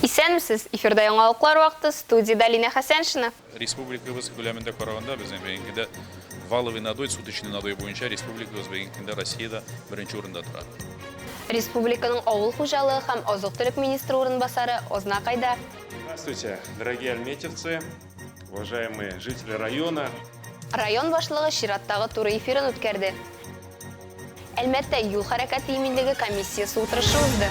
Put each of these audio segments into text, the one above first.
Исәнмесез! Эфирда яңалыклар вакыты, студиядә Линә Хәсәншина. Республикабыз күләмендә караганда, безнең бүгенге көндә валовый надой, суточный надой буенча республикабыз бүгенге көндә Россиядә беренче урында тора. Республиканың авыл хуҗалыгы һәм азык-төлек министры урынбасары Азнакайда. Здравствуйте, дорогие альметьевцы, уважаемые жители района. Район башлыгы чираттагы туры эфирын үткәрде. Әлмәттә юл хәрәкәте иминлеге комиссиясе утырышы узды.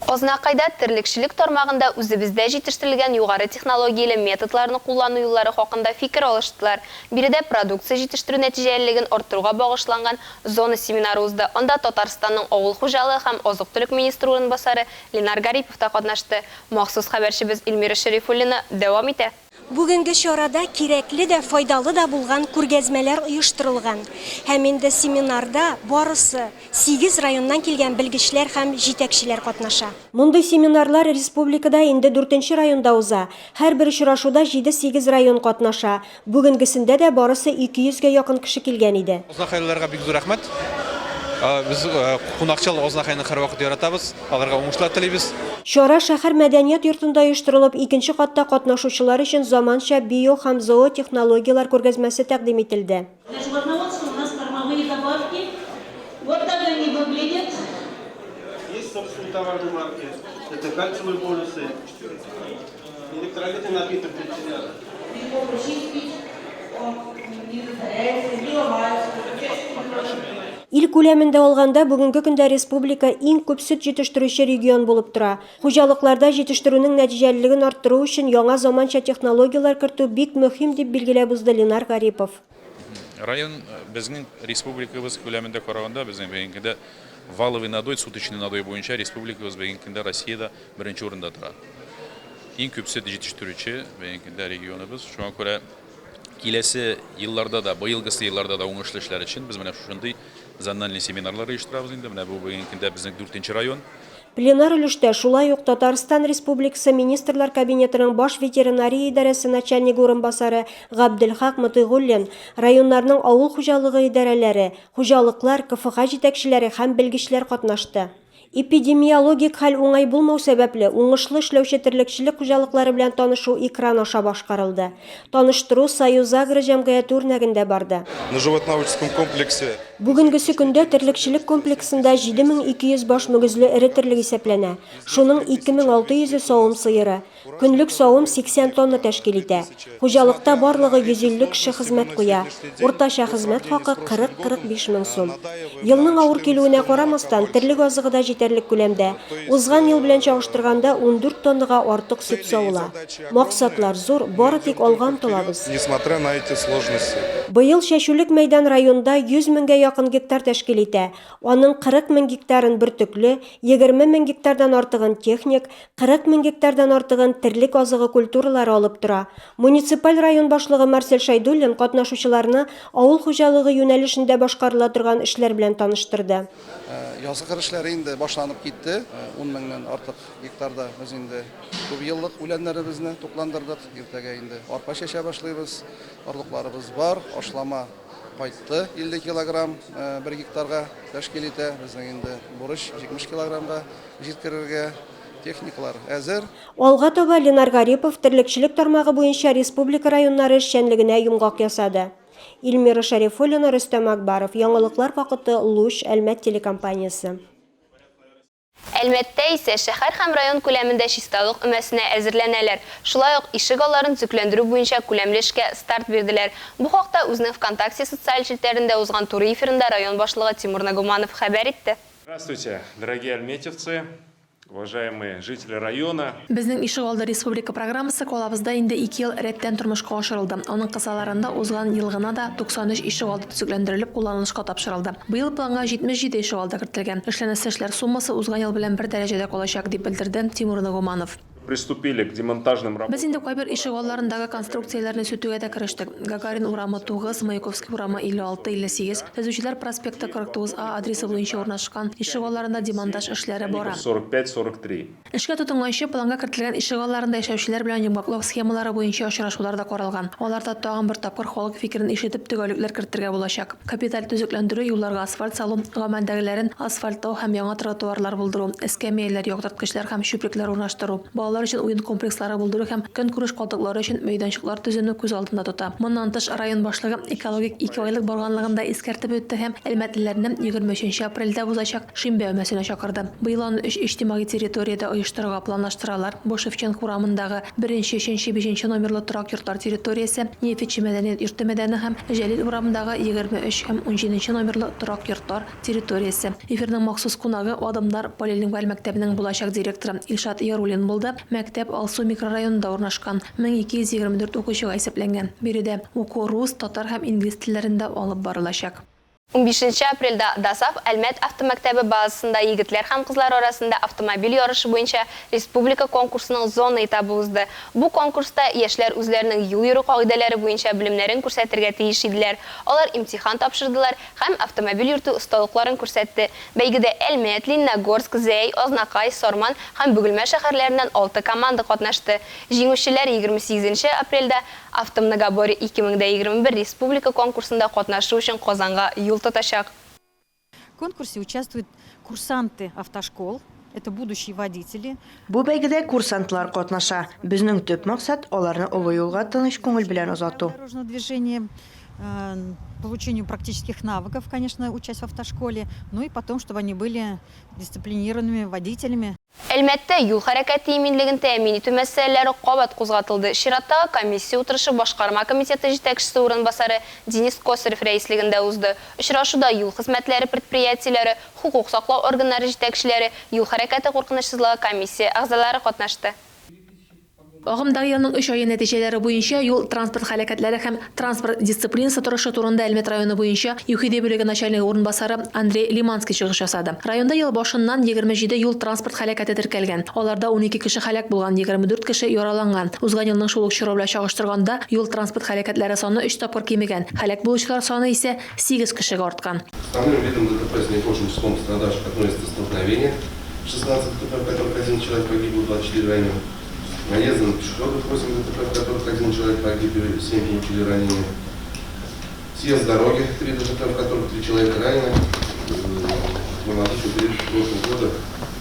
Азнакайда терлекчелек тармагында үзебездә җитештерелгән югары технологияле методларны куллану юллары хакында фикер алыштылар. Биредә продукция җитештерү нәтиҗәлелеген арттыруга багышланган зона семинары узды. Анда Татарстанның авыл хуҗалыгы һәм азык-төлек министры урынбасары Ленар Гарипов та катнашты. Махсус хәбәрчебез Эльмира Шәрифуллина дәвам итә. Бүгенге чарада кирәкле дә, файдалы да булган күргәзмәләр оештырылган. Һәм инде семинарда барысы сигез районнан килгән белгечләр һәм җитәкчеләр катнаша. Мондый семинарлар республикада инде дүртенче районда уза. Һәрбер очрашуда җиде-сигез район катнаша. Бүгенгесендә дә барысы 200 гә якын кеше килгән иде. Азнакайлыларга бик зур рәхмәт. Без кунакчыл Азнакайны һәрвакыт яратабыз, аларга уңышлар телибез. Чара шәһәр мәдәният йортында оештырылып, икенче катта катнашучылар өчен заманча био һәм зоотехнологияләр күргәзмәсе тәкъдим ителде. Для животноводства у нас кормовые добавки. Вот так они выглядят. Есть собственные товарные марки. Это кальциевые болюсы, электролитный напиток для телят. Легко почистить, он не засоряется, не ломается. Ил күләмендә алганда, бүгенге көндә республика иң күп сөт җитештерүче регион булып тора. Хуҗалыкларда җитештерүнең нәтиҗәлелеген арттыру өчен яңа заманча технологияләр кертү бик мөһим, дип билгеләп узды Ленар Гарипов. Район безнең республикабыз күләмендә караганда, безнең бүгенге көндә валовый надой, суточный надой буенча республикабыз бүгенге көндә Россиядә беренче урында тора. Иң күп сөт җитештерүче бүгенге көндә регионыбыз. Шуңа күрә киләсе елларда да, быелгысы елларда да уңышлы эшләр өчен без менә шушындый зональный семинарлар оештырабыз инде. Менә бу бүгенге көндә безнең дүртенче район. Пленар өлештә шулай ук Татарстан Республикасы Министрлар Кабинетының Баш ветеринария идарәсе начальнигы урынбасары Габделхак Мотыйгуллин, районнарның авыл хуҗалыгы идарәләре, хуҗалыклар, КФХ җитәкчеләре һәм белгечләр катнашты. Эпидемиологик хәл уңай булмау сәбәпле, уңышлы эшләүче терлекчелек хуҗалыклары белән танышу экран аша башкарылды. Таныштыру Союзагро җәмгыяте үрнәгендә барды. На животноводческом комплексе. Бүгенгесе көндә терлекчелек комплексында 7200 баш мөгезле эре терлек исәпләнә. Шуның 2600-е савым сыеры. Көнлек савым 80 тонна тәшкил итә. Хуҗалыкта барлыгы 150 кеше хезмәт куя. Уртача хезмәт хакы 40-45 мең сум. Елның авыр килүенә карамастан, терлек азыгы да җитәрлек күләмдә. Узган ел белән чагыштырганда, 14 тоннага артык сөт савыла. Максатлар зур, бары тик алга омтылабыз. Несмотря на эти сложности. Быел чәчүлек мәйдан районда 100 меңгә якын гектар тәшкил итә. Аның 40 мең гектарын бөртекле, 20 мең гектардан артыгын техник, 40 мең гектардан артыгын терлек азыгы культуралары алып тора. Муниципаль район башлыгы Марсель Шәйдуллин катнашучыларны авыл хуҗалыгы юнәлешендә башкарыла торган эшләр белән таныштырды. Язгы кыр эшләре инде башланып китте. Ун меңнән артык гектарда без инде күпьеллык үләннәребезне тукландырдык. Иртәгә инде арпа чәчә башлыйбыз. Орлыкларыбыз бар, ашлама кайтты, 50 килограмм бер гектарга тәшкил итә. Безнең инде бурыч 70 килограммга җиткерергә техникалар әзер. Алга таба Ленар Гарипов терлекчелек тармагы буенча республика районнары эшчәнлегенә йомгак ясады. Эльмира Шәрифуллина, Рөстәм Акбаров, Яңалыклар вакыты, Луч, Әлмәт телекомпаниясе. Әлмәттә исә шәһәр һәм район күләмендә чисталык өмәсенә әзерләнәләр. Шулай ук ишек алларын төзекләндерү буенча күләмле эшкә старт бирделәр. Бу хакта үзенең ВКонтакте социаль челтәрендә узган туры эфирында район башлыгы Тимур Нагуманов хәбәр итте. Здравствуйте, дорогие альметьевцы, уважаемые жители района. Безнең ишегалды республика программасы калабызда инде ике ел рәттән тормышка ашырылды. Аның кысаларында узган ел гына да 93 ишегалды төзекләндерелеп кулланылышка тапшырылды. Быел планга 77 ишегалды кертелгән. Эшләнәсе эшләр суммасы узган ел белән бер дәрәҗәдә калачак, дип белдерде Тимур Нагуманов. Приступили к демонтажным работам. Без инде кайбер ишегалларындагы конструкцияләрне сүтүгә дә керештек. Гагарин урамы 9, Маяковский урамы 56, 58, Төзүчеләр проспекты 49 А адресы буенча урнашкан ишегалларында демонтаж эшләре бара. 45, 43. Эшкә тотынганчы, планга кертелгән ишегалларында яшәүчеләр белән йомгаклау схемалары буенча очрашулар да каралган. Аларда тагын бер тапкыр халык фикерен ишетеп, төгәллекләр кертергә булачак. Капиталь төзекләндерү, юлларга асфальт салу, гамәлдәгеләрен асфальтлау һәм яңа тротуарлар булдыру, эскәмияләр, яктырткычлар һәм чүплекләр урнаштыру, балалар өчен уен комплекслары булдыру һәм көнкүреш калдыклары өчен мәйданчыклар төзүне күз алдында тота. Моннан тыш, район башлыгы экологик икеайлык барганлыгын да искәртеп үтте һәм әлмәтлеләрне 23 нче апрельдә узачак Шимбә өмәсенә чакырды. Быел аны өч иҗтимагый территориядә оештырырга планлаштыралар, бу Шевченко урамындагы беренче, өченче, бишенче номерлы торак йортлар территориясе, Нефтьче мәдәният йорты мәйданы һәм Җәлил урамындагы 23 һәм унҗиденче номерлы торак йортлар территориясе. Эфирның махсус кунагы Адымнар полилингваль мәктәбенең булачак директоры Илшат Яруллин булды. Мәктәп Алсу микрорайонында урнашкан, 1224 укучыга исәпләнгән. Биредә уку рус, татар һәм инглиз телләрендә алып барылачак. Унбишенче апрельдә ДОСААФ Әлмәт автомәктәбе базасында егетләр һәм кызлар арасында автомобиль ярышы буенча республика конкурсының зона этабы узды. Бу конкурста яшьләр үзләренең юл йөрү кагыйдәләре буенча белемнәрен күрсәтергә тиеш иделәр. Алар имтихан тапшырдылар һәм автомобиль йөртү осталыкларын күрсәтте. Бәйгедә Әлмәт, Лениногорск, Зәй, Азнакай, Сарман һәм Бөгелмә шәһәрләреннән алты команда катнашты. Җиңүчеләр 28 нче апрельдә Автомногоборье 2021 республика конкурсында катнашу өчен Казанга юл тотачак. В конкурсе участвуют курсанты автошкол, это будущие водители. Бу бәйгедә курсантлар катнаша. Безнең төп максат, аларны олы юлга тыныч күңел белән озату. Дорожного движения, получению практических навыков, конечно, учась в автошколе, ну и потом, чтобы они были дисциплинированными водителями. Әлмәттә юл хәрәкәте иминлеген тәэмин итү мәсьәләләре кабат кузгатылды. Чираттагы комиссия утырышы башкарма комитеты җитәкчесе урынбасары Денис Косарев рәислегендә узды. Очрашуда юл хезмәтләре предприятиеләре, хокук саклау органнары җитәкчеләре, юл хәрәкәте куркынычсызлыгы комиссия әгъзалары катнашты. Агымдагы елның өч ае нәтиҗәләре буенча юл-транспорт һәлакәтләре һәм транспорт дисциплинасы торышы турында Әлмәт районы буенча ЮХИДИ бүлеге начальнигы урынбасары Андрей Лиманский чыгыш ясады. Районда ел башыннан 27 юл-транспорт һәлакәте теркәлгән. Аларда 12 кеше һәлак булган, 24 кеше яраланган. Узган елның шул ук чоры белән чагыштырганда, юл-транспорт һәлакәтләре саны өч тапкыр кимегән, һәлак булучылар саны исә сигез кешегә арткан. Основным видом ДТП с наибольшим числом пострадавших относится столкновение, 16 ДТП, в которых один человек погиб и 24 раненых. Наезды на пешеходов 8 ДТП, в которых один человек погиб и 7 получили ранения. Съезд с дороги 3 ДТП, в которых 3 человека ранены. На аналогичный период прошлого года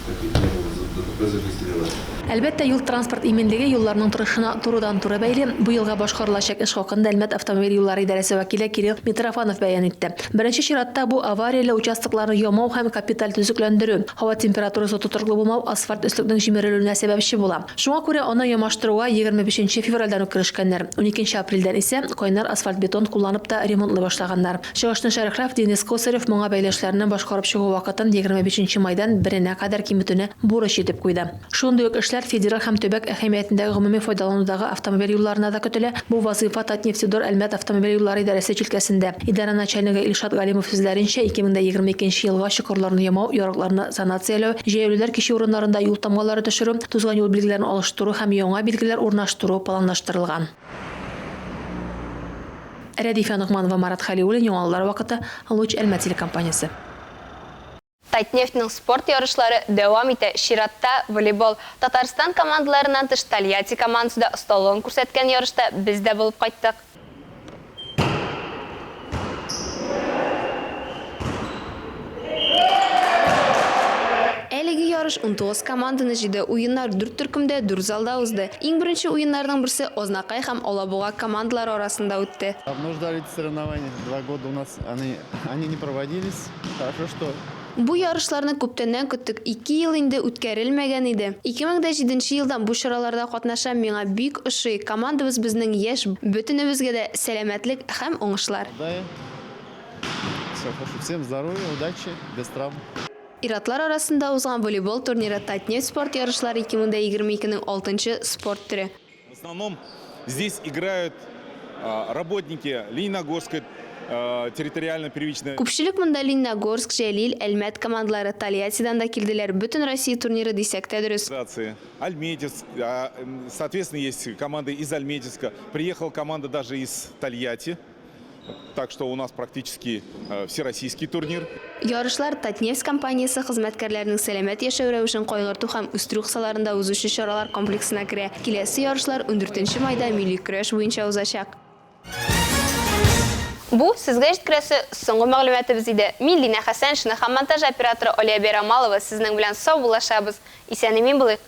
таких не было ДТП зарегистрировано. Әлбәттә, юл-транспорт иминлеге юлларның торышына турыдан-туры бәйле. Бу елга башкарылачак эш хакында Әлмәт автомобиль юллары идарәсе вәкиле Кирилл Митрофанов бәян итте. Беренче чиратта бу аварияле участокларны ямау һәм капиталь төзекләндерү. Һава температурасы тотрыклы булмау асфальт өслекнең җимерелүенә сәбәпче була. Шуңа күрә аны ямаштыруга 25 нче февральдән үк керешкәннәр. Уникенче апрельдән исә кайнар асфальт-бетон кулланып та ремонтлый башлаганнар. Чыгышны шәрехләп, Денис Косарев моңа бәйле эшләрне башкарып чыгу вакытын 25 нче майдан беренә кадәр киметүне бурыч итеп куйды. Шундый ук эшләр федераль һәм төбәк әһәмиятендәге гомуми файдаланудагы автомобиль юлларына да көтелә. Бу вазыйфа Татнефтедор Әлмәт автомобиль юллары идарәсе җилкәсендә. Идарә начальнигы Илшат Галимов сүзләренчә, 2022 нче елга чокырларны ямау, ярыкларны санацияләү, җәяүлеләр кичү урыннарында юл тамгалары төшерү, тузган юл билгеләрен алыштыру һәм яңа билгеләр урнаштыру планлаштырылган. Рәдифә Ногманова, Марат Хәлиуллин, Яңалыклар вакыты, Луч Әлмәт телекомпаниясе. Татнефтьнең спорт ярышлары дәвам итә, чиратта, волейбол. Татарстан командаларыннан тыш Тольятти командасы да осталыгын күрсәткән ярышта без дә булып кайттык. Әлеге ярыш 19 команданы җыйды. Уеннар дүрт төркемдә, дүрт залда узды. Иң беренче уеннарның берсе Азнакай һәм Алабуга командалары арасында үтте. Давно ждали эти соревнования, два года у нас они, они не проводились. Хорошо, что Бу ярышларны күптәннән көттек, ике ел инде үткәрелмәгән иде. 2007 нче елдан бу чараларда катнашам, миңа бик ошый, командабыз безнең яшь, бөтенебезгә дә сәламәтлек һәм уңышлар. Все хорошо. Всем здоровья, удачи, без травм. Ир-атлар арасында узган волейбол турниры Татнефть спорт ярышлары 2022 нең алтынчы спорт төре. В основном здесь играют работники Лениногорской территориально первичная. Күпчелек монда Лениногорск, Җәлил, Әлмәт командалары, Тольяттидан да килделәр. Бөтенроссия турниры дисәк тә дөрес. Альметьевск, соответственно, есть команды из Альметьевска. Приехала команда даже из Тольятти. Так что у нас практически всероссийский турнир. Ярышлар Татнефть компаниясе хезмәткәрләренең сәламәт яшәү рәвешен кайгырту һәм үстерү кысаларында узучы чаралар комплексына керә. Киләсе ярышлар ундүртенче майда милли көрәш буенча узачак. Бу, сезгә җиткерәсе соңгы мәгълүматыбыз иде. Мин, Линә Хәсәншина һәм монтаж операторы Алия Бәйрамалова сезнең белән саубуллашабыз. Исән-имин булыйк!